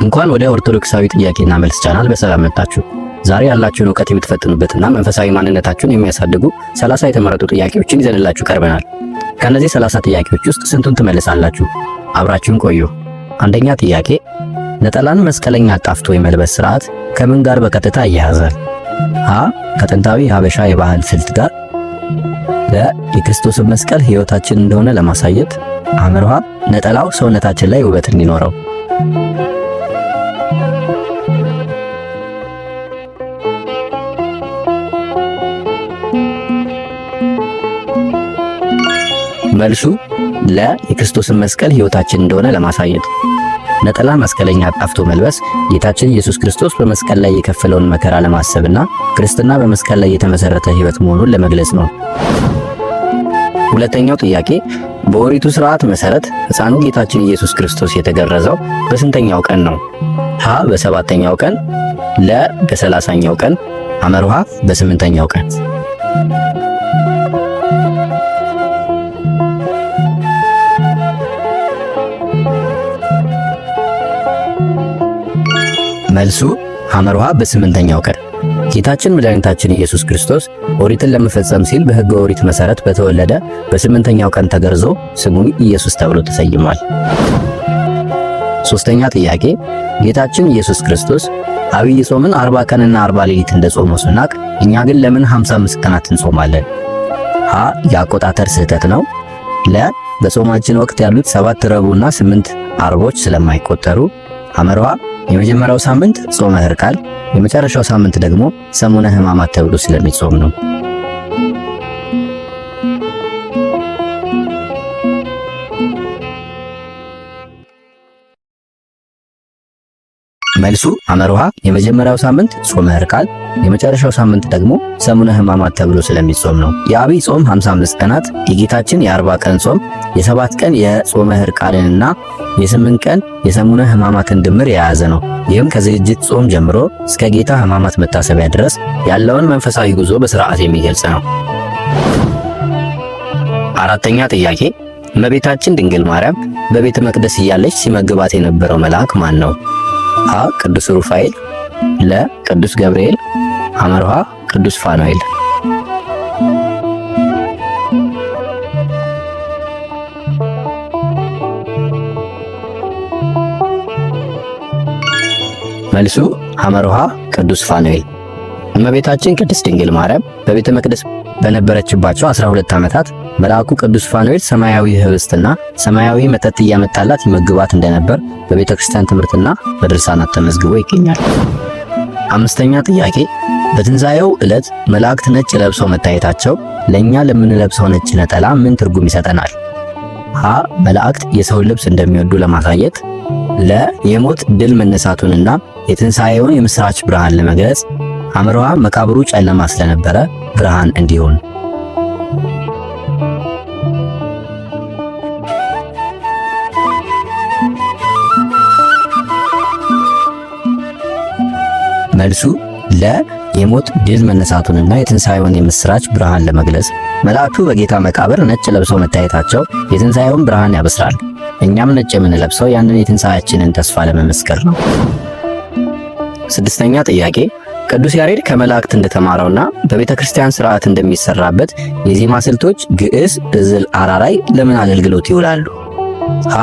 እንኳን ወደ ኦርቶዶክሳዊ ጥያቄና መልስ ቻናል በሰላም መጣችሁ። ዛሬ ያላችሁን እውቀት የምትፈትኑበትና መንፈሳዊ ማንነታችሁን የሚያሳድጉ 30 የተመረጡ ጥያቄዎችን ይዘንላችሁ ቀርበናል። ከእነዚህ 30 ጥያቄዎች ውስጥ ስንቱን ትመልሳላችሁ? አብራችሁን ቆዩ። አንደኛ ጥያቄ፣ ነጠላን መስቀለኛ አጣፍቶ የመልበስ ስርዓት ከምን ጋር በቀጥታ ይያያዛል? ሀ ከጥንታዊ የሀበሻ የባህል ስልት ጋር፣ ለ የክርስቶስን መስቀል ሕይወታችን እንደሆነ ለማሳየት፣ ሐመርሃ ነጠላው ሰውነታችን ላይ ውበት እንዲኖረው። መልሱ ለ የክርስቶስን መስቀል ሕይወታችን እንደሆነ ለማሳየት። ነጠላ መስቀለኛ አጣፍቶ መልበስ ጌታችን ኢየሱስ ክርስቶስ በመስቀል ላይ የከፈለውን መከራ ለማሰብና ክርስትና በመስቀል ላይ የተመሰረተ ሕይወት መሆኑን ለመግለጽ ነው። ሁለተኛው ጥያቄ፣ በኦሪቱ ሥርዓት መሰረት ሕፃኑ ጌታችን ኢየሱስ ክርስቶስ የተገረዘው በስንተኛው ቀን ነው? ሀ በሰባተኛው ቀን፣ ለ በሰላሳኛው ቀን፣ ሐመርሃ በስምንተኛው ቀን። መልሱ ሐመርሃ በስምንተኛው ቀን። ጌታችን መድኃኒታችን ኢየሱስ ክርስቶስ ኦሪትን ለመፈጸም ሲል በሕገ ኦሪት መሰረት በተወለደ በስምንተኛው ቀን ተገርዞ ስሙን ኢየሱስ ተብሎ ተሰይሟል። ሶስተኛ ጥያቄ፣ ጌታችን ኢየሱስ ክርስቶስ አብይ ጾምን 40 ቀንና 40 ሌሊት እንደጾመው ስናቅ እኛ ግን ለምን 55 ቀናት እንጾማለን? ሀ የአቆጣጠር ስህተት ነው። ለ በጾማችን ወቅት ያሉት 7 ረቡዕና 8 አርቦች ስለማይቆጠሩ። ሐመርሃ የመጀመሪያው ሳምንት ጾመ ሕርቃል፣ የመጨረሻው ሳምንት ደግሞ ሰሙነ ሕማማት ተብሎ ስለሚጾም ነው። መልሱ ሐመርሃ የመጀመሪያው ሳምንት ጾመ ሕርቃል፣ የመጨረሻው ሳምንት ደግሞ ሰሙነ ሕማማት ተብሎ ስለሚጾም ነው። የአብይ ጾም 55 ቀናት፣ የጌታችን የ40 ቀን ጾም፣ የ7 ቀን የጾመ ሕርቃልንና የ8 ቀን የሰሙነ ሕማማትን ድምር የያዘ ነው። ይህም ከዝግጅት ጾም ጀምሮ እስከ ጌታ ሕማማት መታሰቢያ ድረስ ያለውን መንፈሳዊ ጉዞ በስርዓት የሚገልጽ ነው። አራተኛ ጥያቄ፣ እመቤታችን ድንግል ማርያም በቤተ መቅደስ እያለች ሲመግባት የነበረው መልአክ ማን ነው? ሀ ቅዱስ ሩፋኤል፣ ለ ቅዱስ ገብርኤል፣ ሐመርሃ ቅዱስ ፋኑኤል። መልሱ ሐመርሃ ቅዱስ ፋኑኤል። እመቤታችን ቅድስት ድንግል ማርያም በቤተ መቅደስ በነበረችባቸው 12 ዓመታት መልአኩ ቅዱስ ፋኑኤል ሰማያዊ ህብስትና ሰማያዊ መጠጥ እያመጣላት ይመግባት እንደነበር በቤተ ክርስቲያን ትምህርትና በድርሳናት ተመዝግቦ ይገኛል። አምስተኛ ጥያቄ፣ በትንሣኤው ዕለት መላእክት ነጭ ለብሰው መታየታቸው ለእኛ ለምንለብሰው ነጭ ነጠላ ምን ትርጉም ይሰጠናል? ሀ መላእክት የሰውን ልብስ እንደሚወዱ ለማሳየት፣ ለ የሞት ድል መነሳቱንና የትንሣኤውን የምሥራች ብርሃን ለመግለጽ፣ ሐመርሃ መቃብሩ ጨለማ ስለነበረ ብርሃን እንዲሆን። መልሱ ለ የሞት ድል መነሳቱንና የትንሣኤውን የምሥራች ብርሃን ለመግለጽ። መላእክቱ በጌታ መቃብር ነጭ ለብሰው መታየታቸው የትንሣኤውን ብርሃን ያበስራል። እኛም ነጭ የምንለብሰው ያንን የትንሣኤያችንን ተስፋ ለመመስከር ነው። ስድስተኛ ጥያቄ፣ ቅዱስ ያሬድ ከመላእክት እንደተማረውና በቤተ ክርስቲያን ስርዓት እንደሚሰራበት የዜማ ስልቶች ግዕዝ፣ እዝል፣ አራራይ ለምን አገልግሎት ይውላሉ? ሀ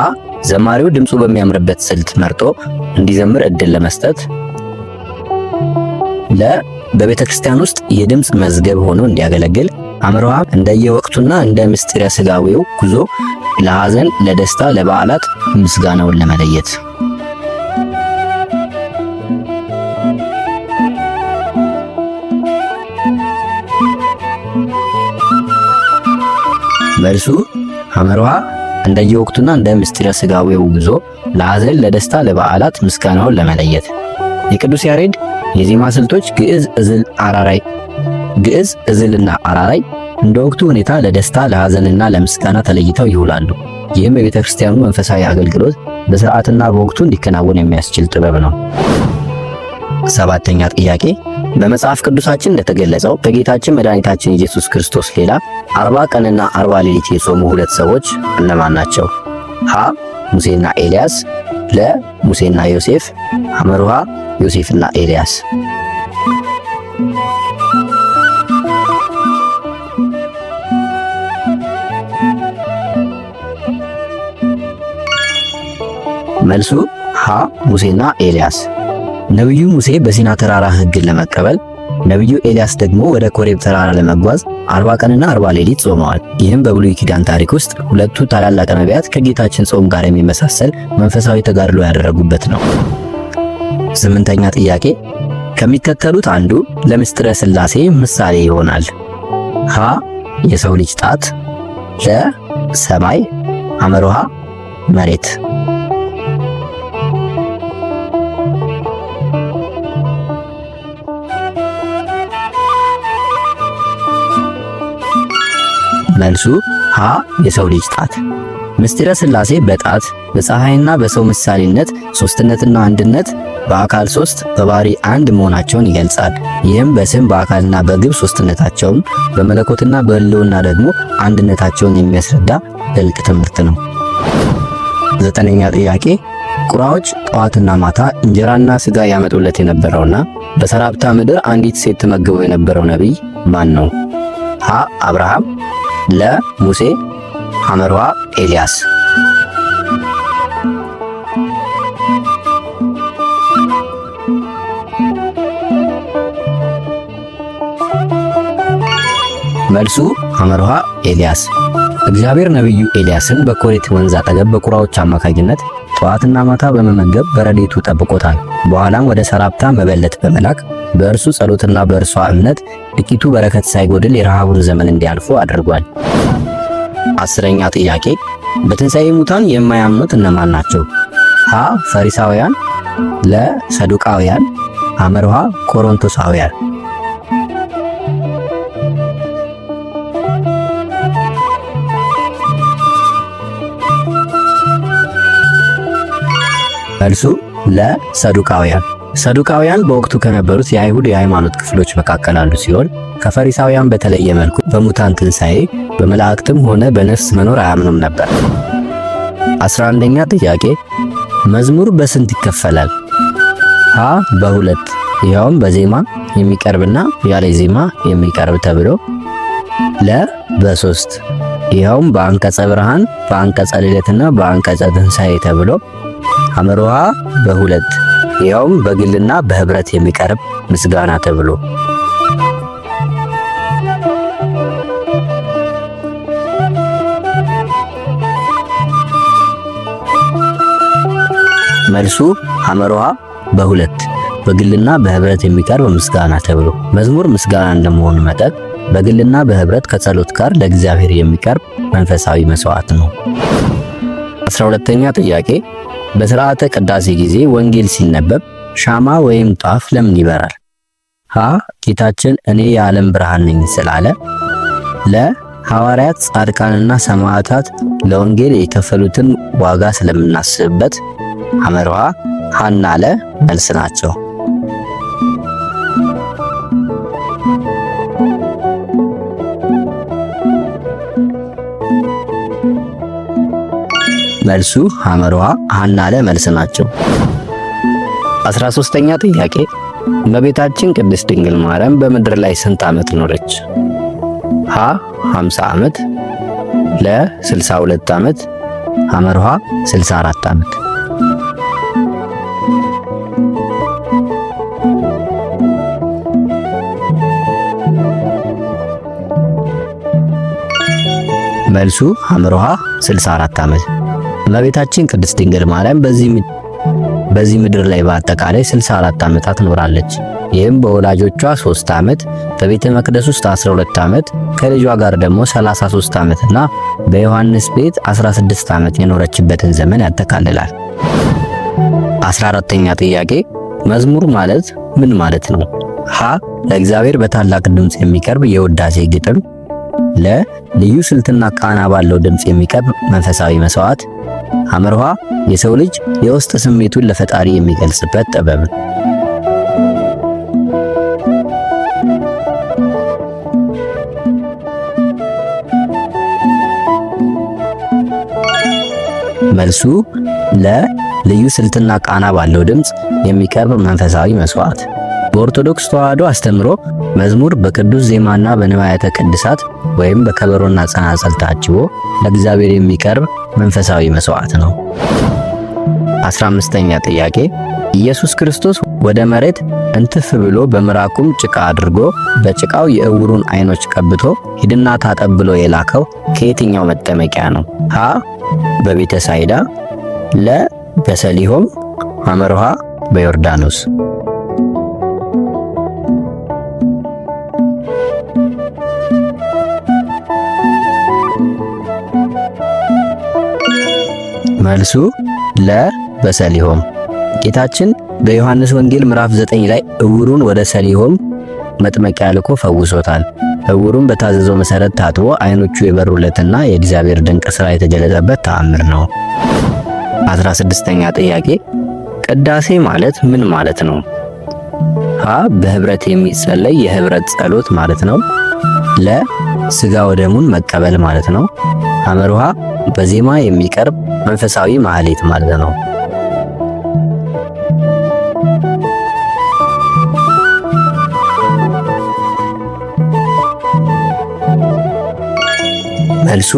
ዘማሪው ድምፁ በሚያምርበት ስልት መርጦ እንዲዘምር እድል ለመስጠት፣ ለ በቤተ ክርስቲያን ውስጥ የድምፅ መዝገብ ሆኖ እንዲያገለግል፣ አምሮሃ እንደየወቅቱና እንደ ምስጢረ ስጋዊው ጉዞ ለሐዘን፣ ለደስታ፣ ለበዓላት ምስጋናውን ለመለየት። መልሱ ሐመርሃ እንደየወቅቱና እንደ ምስጢረ ስጋዊው ጉዞ ለሐዘን፣ ለደስታ፣ ለበዓላት ምስጋናውን ለመለየት። የቅዱስ ያሬድ የዜማ ስልቶች ግዕዝ፣ እዝል፣ አራራይ ግዕዝ፣ እዝልና አራራይ እንደ ወቅቱ ሁኔታ ለደስታ፣ ለሐዘንና ለምስጋና ተለይተው ይውላሉ። ይህም የቤተ ክርስቲያኑ መንፈሳዊ አገልግሎት በስርዓትና በወቅቱ እንዲከናወን የሚያስችል ጥበብ ነው። ሰባተኛ ጥያቄ፣ በመጽሐፍ ቅዱሳችን እንደተገለጸው ከጌታችን መድኃኒታችን ኢየሱስ ክርስቶስ ሌላ 40 ቀንና 40 ሌሊት የጾሙ ሁለት ሰዎች እነማን ናቸው? ሀ ሙሴና ኤልያስ፣ ለ ሙሴና ዮሴፍ፣ ሐመርሃ ዮሴፍና ኤልያስ። መልሱ ሀ ሙሴና ኤልያስ። ነቢዩ ሙሴ በሲና ተራራ ሕግን ለመቀበል፣ ነቢዩ ኤልያስ ደግሞ ወደ ኮሬብ ተራራ ለመጓዝ 40 ቀንና 40 ሌሊት ጾመዋል። ይህም በብሉይ ኪዳን ታሪክ ውስጥ ሁለቱ ታላላቅ ነቢያት ከጌታችን ጾም ጋር የሚመሳሰል መንፈሳዊ ተጋድሎ ያደረጉበት ነው። ስምንተኛ ጥያቄ፣ ከሚከተሉት አንዱ ለምስጢረ ሥላሴ ምሳሌ ይሆናል? ሀ የሰው ልጅ ጣት፣ ለ ሰማይ፣ ሐመርሃ መሬት። መልሱ ሀ የሰው ልጅ ጣት። ምስጢረ ሥላሴ በጣት በፀሐይና በሰው ምሳሌነት ሶስትነትና አንድነት፣ በአካል ሶስት በባህሪ አንድ መሆናቸውን ይገልጻል። ይህም በስም በአካልና በግብ ሶስትነታቸውን፣ በመለኮትና በሕልውና ደግሞ አንድነታቸውን የሚያስረዳ ጥልቅ ትምህርት ነው። ዘጠነኛ ጥያቄ፣ ቁራዎች ጠዋትና ማታ እንጀራና ስጋ ያመጡለት የነበረውና በሰራፕታ ምድር አንዲት ሴት ትመግበው የነበረው ነቢይ ማን ነው? ሀ አብርሃም፣ ለ ሙሴ፣ ሐመርሃ ኤልያስ። መልሱ ሐመርሃ ኤልያስ። እግዚአብሔር ነቢዩ ኤልያስን በኮሬት ወንዝ አጠገብ በቁራዎች አማካኝነት ጠዋትና ማታ በመመገብ በረድኤቱ ጠብቆታል። በኋላም ወደ ሰራፕታ መበለት በመላክ በእርሱ ጸሎትና በእርሷ እምነት ጥቂቱ በረከት ሳይጎድል የረሃቡን ዘመን እንዲያልፉ አድርጓል። አስረኛ ጥያቄ፣ በትንሣኤ ሙታን የማያምኑት እነማን ናቸው? ሀ ፈሪሳውያን፣ ለ ሰዱቃውያን፣ ሐመርሃ ቆሮንቶሳውያን። መልሱ ለ ሰዱቃውያን። ሰዱቃውያን በወቅቱ ከነበሩት የአይሁድ የሃይማኖት ክፍሎች መካከል አንዱ ሲሆን ከፈሪሳውያን በተለየ መልኩ በሙታን ትንሣኤ በመላእክትም ሆነ በነፍስ መኖር አያምኑም ነበር። 11ኛ ጥያቄ፣ መዝሙር በስንት ይከፈላል? ሀ በሁለት፣ ይኸውም በዜማ የሚቀርብና ያለ ዜማ የሚቀርብ ተብሎ፣ ለ በሶስት፣ ይኸውም በአንቀጸ ብርሃን፣ በአንቀጸ ልደትና በአንቀጸ ትንሣኤ ተብሎ፣ ሐመርሃ በሁለት፣ ይኸውም በግልና በህብረት የሚቀርብ ምስጋና ተብሎ። መልሱ ሐመርሃ በሁለት፣ በግልና በህብረት የሚቀርብ ምስጋና ተብሎ። መዝሙር ምስጋና እንደመሆኑ መጠን በግልና በህብረት ከጸሎት ጋር ለእግዚአብሔር የሚቀርብ መንፈሳዊ መስዋዕት ነው። 12ኛ ጥያቄ፣ በሥርዓተ ቅዳሴ ጊዜ ወንጌል ሲነበብ ሻማ ወይም ጧፍ ለምን ይበራል? ሀ ጌታችን እኔ የዓለም ብርሃን ነኝ ስላለ፣ ለ ሐዋርያት ጻድቃንና ሰማዕታት ለወንጌል የከፈሉትን ዋጋ ስለምናስብበት፣ ሐመርሃ ሐና ለ መልስ ናቸው። መልሱ ሐመርሃ ሐና ለ መልስ ናቸው። 13ኛ ጥያቄ፣ እመቤታችን ቅድስት ድንግል ማርያም በምድር ላይ ስንት ዓመት ኖረች? ሀ 50 ዓመት፣ ለ 62 ዓመት፣ ሐመርሃ 64 ዓመት። መልሱ ሐመርሃ 64 ዓመት። እመቤታችን ቅድስት ድንግል ማርያም በዚህ ምድር ላይ በአጠቃላይ 64 ዓመታት ኖራለች። ይህም በወላጆቿ 3 ዓመት፣ በቤተ መቅደስ ውስጥ 12 ዓመት፣ ከልጇ ጋር ደግሞ 33 ዓመትና በዮሐንስ ቤት 16 ዓመት የኖረችበትን ዘመን ያጠቃልላል። 14ተኛ ጥያቄ፣ መዝሙር ማለት ምን ማለት ነው? ሀ ለእግዚአብሔር በታላቅ ድምፅ የሚቀርብ የውዳሴ ግጥም፣ ለ ልዩ ስልትና ቃና ባለው ድምፅ የሚቀርብ መንፈሳዊ መስዋዕት፣ ሐመርሃ የሰው ልጅ የውስጥ ስሜቱን ለፈጣሪ የሚገልጽበት ጥበብ። መልሱ ለ ልዩ ስልትና ቃና ባለው ድምፅ የሚቀርብ መንፈሳዊ መስዋዕት። በኦርቶዶክስ ተዋሕዶ አስተምሮ መዝሙር በቅዱስ ዜማና በንዋያተ ቅድሳት ወይም በከበሮና ጸናጽል ታጅቦ ለእግዚአብሔር የሚቀርብ መንፈሳዊ መስዋዕት ነው። 15ኛ ጥያቄ ኢየሱስ ክርስቶስ ወደ መሬት እንትፍ ብሎ በምራቁም ጭቃ አድርጎ በጭቃው የዕውሩን ዓይኖች ቀብቶ ሂድና ታጠብ ብሎ የላከው ከየትኛው መጠመቂያ ነው? ሀ በቤተ ሳይዳ፣ ለ በሰሊሆም፣ ሐመርሃ በዮርዳኖስ። መልሱ ለ በሰሊሆም። ጌታችን በዮሐንስ ወንጌል ምዕራፍ 9 ላይ እውሩን ወደ ሰሊሆም መጥመቂያ ልኮ ፈውሶታል። እውሩን በታዘዘው መሰረት ታጥቦ ዓይኖቹ የበሩለትና የእግዚአብሔር ድንቅ ሥራ የተገለጸበት ተአምር ነው። 16ኛ ጥያቄ ቅዳሴ ማለት ምን ማለት ነው? ሀ በህብረት የሚጸለይ የህብረት ጸሎት ማለት ነው። ለ ስጋ ወደሙን መቀበል ማለት ነው። ሐመርሃ በዜማ የሚቀርብ መንፈሳዊ ማህሌት ማለት ነው። መልሱ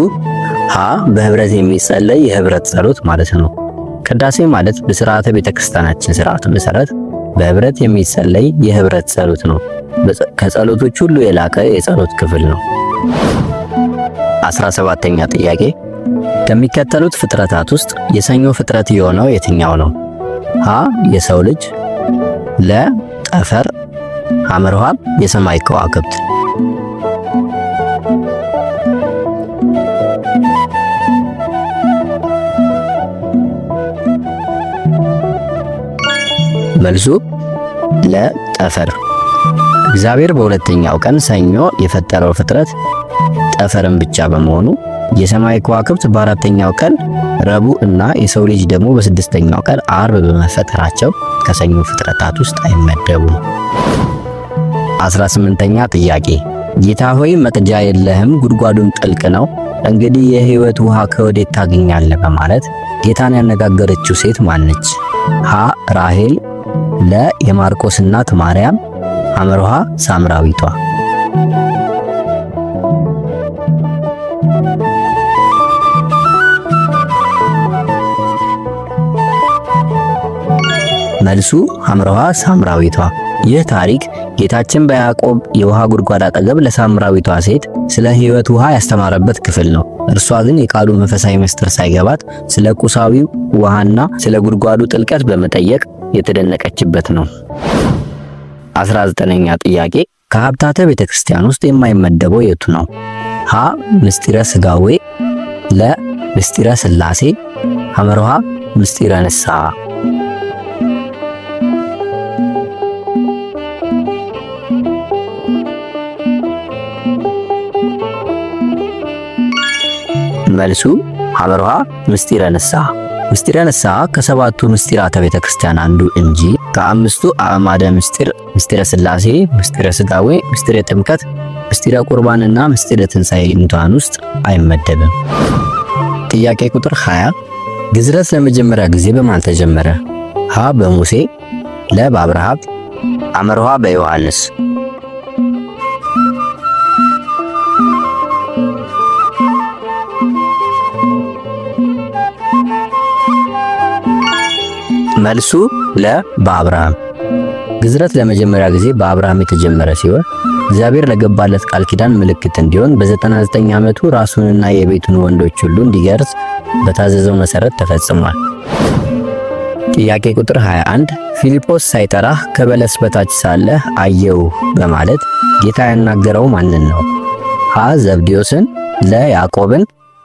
ሀ በህብረት የሚጸለይ የህብረት ጸሎት ማለት ነው። ቅዳሴ ማለት በስርዓተ ቤተክርስቲያናችን ስርዓት መሰረት በህብረት የሚጸለይ የህብረት ጸሎት ነው። ከጸሎቶች ሁሉ የላቀ የጸሎት ክፍል ነው። 17ኛ ጥያቄ ከሚከተሉት ፍጥረታት ውስጥ የሰኞ ፍጥረት የሆነው የትኛው ነው? ሀ የሰው ልጅ፣ ለ ጠፈር፣ ሐመርሃ የሰማይ ከዋክብት። መልሱ ለጠፈር። እግዚአብሔር በሁለተኛው ቀን ሰኞ የፈጠረው ፍጥረት ጠፈርን ብቻ በመሆኑ የሰማይ ከዋክብት በአራተኛው ቀን ረቡዕ እና የሰው ልጅ ደግሞ በስድስተኛው ቀን አርብ በመፈጠራቸው ከሰኞ ፍጥረታት ውስጥ አይመደቡም። 18ኛ ጥያቄ ጌታ ሆይ መቅጃ የለህም፣ ጉድጓዱም ጥልቅ ነው፣ እንግዲህ የሕይወት ውሃ ከወዴት ታገኛለህ? በማለት ጌታን ያነጋገረችው ሴት ማነች? ሀ ራሄል፣ ለ የማርቆስ እናት ማርያም፣ ሐመርሃ ሳምራዊቷ። መልሱ ሐመርሃ ሳምራዊቷ። ይህ ታሪክ ጌታችን በያዕቆብ የውሃ ጉድጓድ አጠገብ ለሳምራዊቷ ሴት ስለ ሕይወት ውሃ ያስተማረበት ክፍል ነው። እርሷ ግን የቃሉ መንፈሳዊ ምስጢር ሳይገባት ስለ ቁሳዊው ውሃና ስለ ጉድጓዱ ጥልቀት በመጠየቅ የተደነቀችበት ነው። 19ኛ ጥያቄ ከሀብታተ ቤተ ክርስቲያን ውስጥ የማይመደበው የቱ ነው? ሀ ምስጢረ ስጋዌ፣ ለ ምስጢረ ስላሴ፣ ሐመርሃ ምስጢረ ንስሐ። መልሱ ሐመርሃ ምስጢረ ንስሐ። ምስጢረ ንስሐ ከሰባቱ ምስጢራተ ቤተ ክርስቲያን አንዱ እንጂ ከአምስቱ አዕማደ ምስጢር ምስጢረ ስላሴ፣ ምስጢረ ስጋዌ፣ ምስጢረ ጥምቀት፣ ምስጢረ ቁርባንና ምስጢረ ትንሣኤ ሙታን ውስጥ አይመደብም። ጥያቄ ቁጥር 20 ግዝረት ለመጀመሪያ ጊዜ በማን ተጀመረ? ሀ በሙሴ፣ ለ በአብርሃም፣ ሐመርሃ በዮሐንስ። መልሱ ለ በአብርሃም። ግዝረት ለመጀመሪያ ጊዜ በአብርሃም የተጀመረ ሲሆን እግዚአብሔር ለገባለት ቃል ኪዳን ምልክት እንዲሆን በ99 ዓመቱ ራሱንና የቤቱን ወንዶች ሁሉ እንዲገርዝ በታዘዘው መሰረት ተፈጽሟል። ጥያቄ ቁጥር 21 ፊልጶስ ሳይጠራህ ከበለስ በታች ሳለህ አየው በማለት ጌታ ያናገረው ማንን ነው? ሀ ዘብዴዎስን፣ ለ ያዕቆብን፣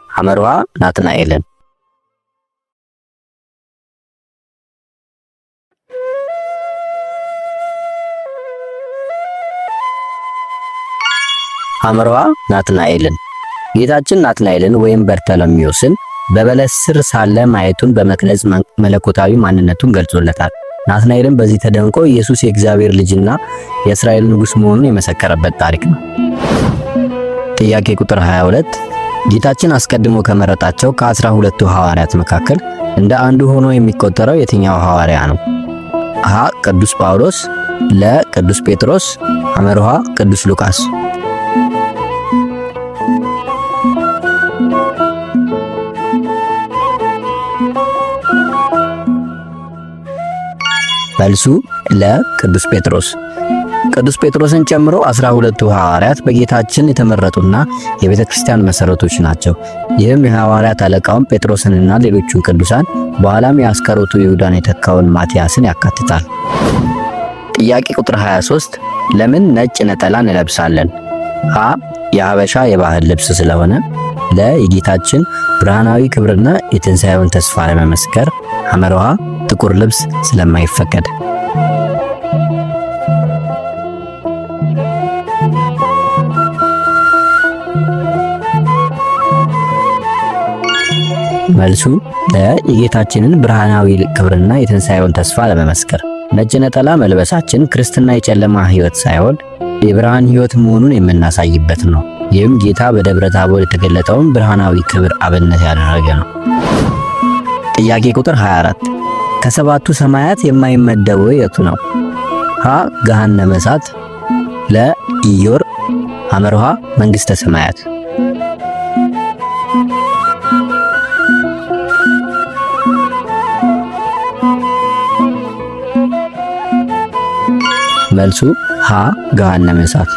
ሐመርሃ ናትናኤልን። ሐመርሃ ናትናኤልን። ጌታችን ናትናኤልን ወይም በርተሎሜዎስን በበለስ ስር ሳለ ማየቱን በመግለጽ መለኮታዊ ማንነቱን ገልጾለታል። ናትናኤልም በዚህ ተደንቆ ኢየሱስ የእግዚአብሔር ልጅና የእስራኤል ንጉሥ መሆኑን የመሰከረበት ታሪክ ነው። ጥያቄ ቁጥር 22 ጌታችን አስቀድሞ ከመረጣቸው ከ12ቱ ሐዋርያት መካከል እንደ አንዱ ሆኖ የሚቆጠረው የትኛው ሐዋርያ ነው? ሀ. ቅዱስ ጳውሎስ፣ ለ. ቅዱስ ጴጥሮስ፣ ሐመርሃ ቅዱስ ሉቃስ። መልሱ ለ. ቅዱስ ጴጥሮስ። ቅዱስ ጴጥሮስን ጨምሮ 12ቱ ሐዋርያት በጌታችን የተመረጡና የቤተ ክርስቲያን መሰረቶች ናቸው። ይህም የሐዋርያት አለቃውን ጴጥሮስንና ሌሎቹን ቅዱሳን በኋላም የአስቆሮቱ ይሁዳን የተካውን ማቲያስን ያካትታል። ጥያቄ ቁጥር 23፣ ለምን ነጭ ነጠላ እንለብሳለን? ሀ የሀበሻ የባህል ልብስ ስለሆነ፣ ለ የጌታችን ብርሃናዊ ክብርና የትንሣኤውን ተስፋ ለመመስከር፣ ሐመርሃ ጥቁር ልብስ ስለማይፈቀድ። መልሱ ለ የጌታችንን ብርሃናዊ ክብርና የትንሣኤውን ተስፋ ለመመስከር። ነጭ ነጠላ መልበሳችን ክርስትና የጨለማ ሕይወት ሳይሆን የብርሃን ሕይወት መሆኑን የምናሳይበት ነው። ይህም ጌታ በደብረ ታቦር የተገለጠውን ብርሃናዊ ክብር አብነት ያደረገ ነው። ጥያቄ ቁጥር 24፣ ከሰባቱ ሰማያት የማይመደበው የቱ ነው? ሀ ገሃነመ እሳት፣ ለ ኢዮር፣ ሐመርሃ መንግሥተ ሰማያት። መልሱ ሀ ገሃነመ እሳት።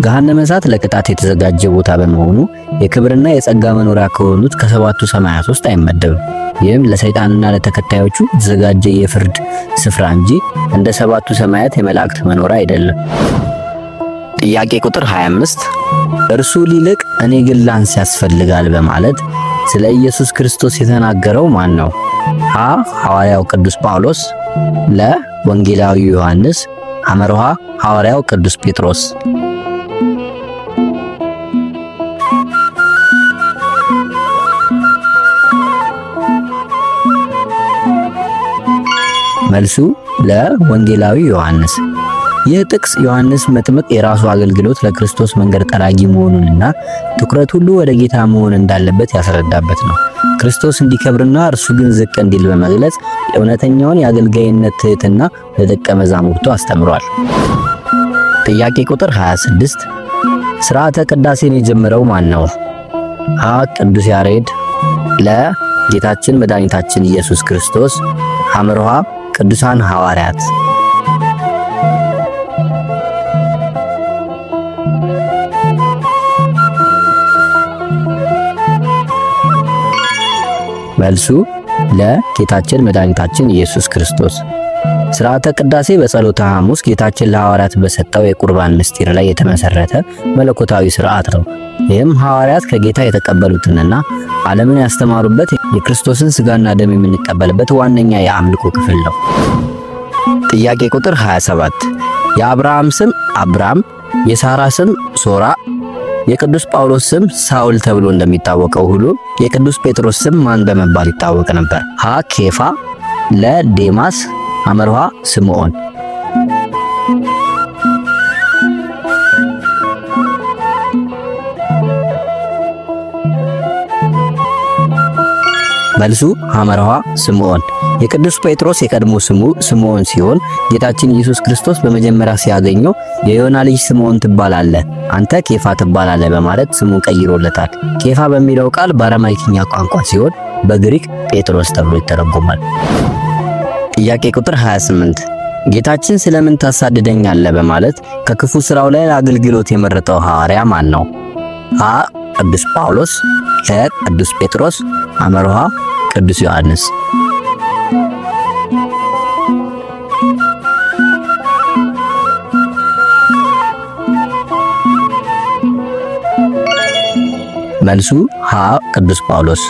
ገሃነመ እሳት ለቅጣት የተዘጋጀ ቦታ በመሆኑ የክብርና የጸጋ መኖሪያ ከሆኑት ከሰባቱ ሰማያት ውስጥ አይመደብም። ይህም ለሰይጣንና ለተከታዮቹ የተዘጋጀ የፍርድ ስፍራ እንጂ እንደ ሰባቱ ሰማያት የመላእክት መኖሪያ አይደለም። ጥያቄ ቁጥር 25፣ እርሱ ሊልቅ እኔ ግን ላንስ ያስፈልጋል በማለት ስለ ኢየሱስ ክርስቶስ የተናገረው ማን ነው? ሀ ሐዋርያው ቅዱስ ጳውሎስ፣ ለ ወንጌላዊው ዮሐንስ፣ ሐመርሃ ሐዋርያው ቅዱስ ጴጥሮስ። መልሱ ለወንጌላዊ ዮሐንስ። ይህ ጥቅስ ዮሐንስ መጥምቅ የራሱ አገልግሎት ለክርስቶስ መንገድ ጠራጊ መሆኑንና ትኩረት ሁሉ ወደ ጌታ መሆን እንዳለበት ያስረዳበት ነው። ክርስቶስ እንዲከብርና እርሱ ግን ዝቅ እንዲል በመግለጽ እውነተኛውን የአገልጋይነት ትህትና ለደቀ መዛሙርቱ አስተምሯል። ጥያቄ ቁጥር 26፣ ሥርዓተ ቅዳሴን የጀመረው ማን ነው? ሀ ቅዱስ ያሬድ፣ ለ ጌታችን መድኃኒታችን ኢየሱስ ክርስቶስ፣ ሐመርሃ ቅዱሳን ሐዋርያት። መልሱ ለጌታችን መድኃኒታችን ኢየሱስ ክርስቶስ። ሥርዓተ ቅዳሴ በጸሎተ ሐሙስ ጌታችን ለሐዋርያት በሰጠው የቁርባን ምስጢር ላይ የተመሰረተ መለኮታዊ ሥርዓት ነው። ይህም ሐዋርያት ከጌታ የተቀበሉትንና ዓለምን ያስተማሩበት የክርስቶስን ሥጋና ደም የምንቀበልበት ዋነኛ የአምልኮ ክፍል ነው። ጥያቄ ቁጥር 27፣ የአብርሃም ስም አብራም፣ የሳራ ስም ሶራ፣ የቅዱስ ጳውሎስ ስም ሳውል ተብሎ እንደሚታወቀው ሁሉ የቅዱስ ጴጥሮስ ስም ማን በመባል ይታወቅ ነበር? ሀ ኬፋ፣ ለ ዴማስ፣ ሐመርሃ ስምዖን። መልሱ ሐመርሃ ስምዖን። የቅዱስ ጴጥሮስ የቀድሞ ስሙ ስምዖን ሲሆን ጌታችን ኢየሱስ ክርስቶስ በመጀመሪያ ሲያገኘው የዮና ልጅ ስምዖን ትባላለህ፣ አንተ ኬፋ ትባላለህ በማለት ስሙን ቀይሮለታል። ኬፋ በሚለው ቃል በአራማይክኛ ቋንቋ ሲሆን በግሪክ ጴጥሮስ ተብሎ ይተረጎማል። ጥያቄ ቁጥር 28፣ ጌታችን ስለምን ታሳድደኛለህ በማለት ከክፉ ስራው ላይ ለአገልግሎት የመረጠው ሐዋርያ ማን ነው? ሀ ቅዱስ ጳውሎስ፣ ለ ቅዱስ ጴጥሮስ፣ ሐመርሃ ቅዱስ ዮሐንስ። መልሱ ሀ ቅዱስ ጳውሎስ።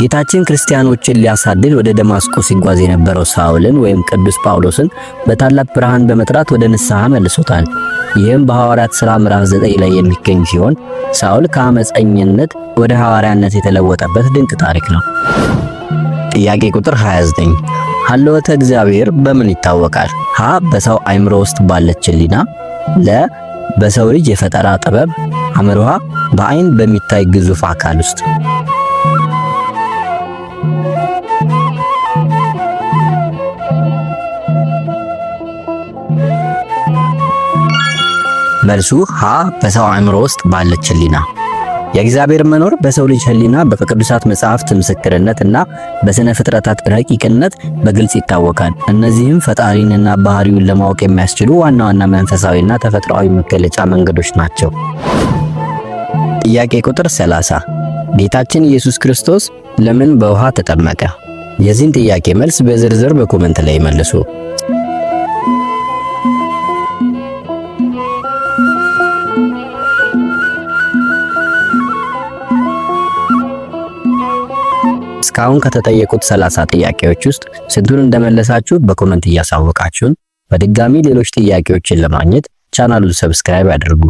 ጌታችን ክርስቲያኖችን ሊያሳድድ ወደ ደማስቆ ሲጓዝ የነበረው ሳውልን ወይም ቅዱስ ጳውሎስን በታላቅ ብርሃን በመጥራት ወደ ንስሐ መልሶታል። ይህም በሐዋርያት ሥራ ምዕራፍ 9 ላይ የሚገኝ ሲሆን ሳውል ከአመፀኝነት ወደ ሐዋርያነት የተለወጠበት ድንቅ ታሪክ ነው። ጥያቄ ቁጥር 29፣ ሀልወተ እግዚአብሔር በምን ይታወቃል? ሀ በሰው አእምሮ ውስጥ ባለች ሕሊና፣ ለ በሰው ልጅ የፈጠራ ጥበብ፣ ሐመሩ ሐ በአይን በሚታይ ግዙፍ አካል ውስጥ። መልሱ ሀ በሰው አእምሮ ውስጥ ባለች ህሊና። የእግዚአብሔር መኖር በሰው ልጅ ህሊና በቅዱሳት መጻሕፍት ምስክርነት እና በስነ ፍጥረታት ረቂቅነት በግልጽ ይታወቃል። እነዚህም ፈጣሪንና ባህሪውን ለማወቅ የሚያስችሉ ዋና ዋና መንፈሳዊና ተፈጥሯዊ መገለጫ መንገዶች ናቸው። ጥያቄ ቁጥር 30፣ ጌታችን ኢየሱስ ክርስቶስ ለምን በውሃ ተጠመቀ? የዚህን ጥያቄ መልስ በዝርዝር በ comment ላይ መልሱ። እስካሁን ከተጠየቁት 30 ጥያቄዎች ውስጥ ስንቱን እንደመለሳችሁ በ comment እያሳወቃችሁን በድጋሚ ሌሎች ጥያቄዎችን ለማግኘት ቻናሉን subscribe አድርጉ።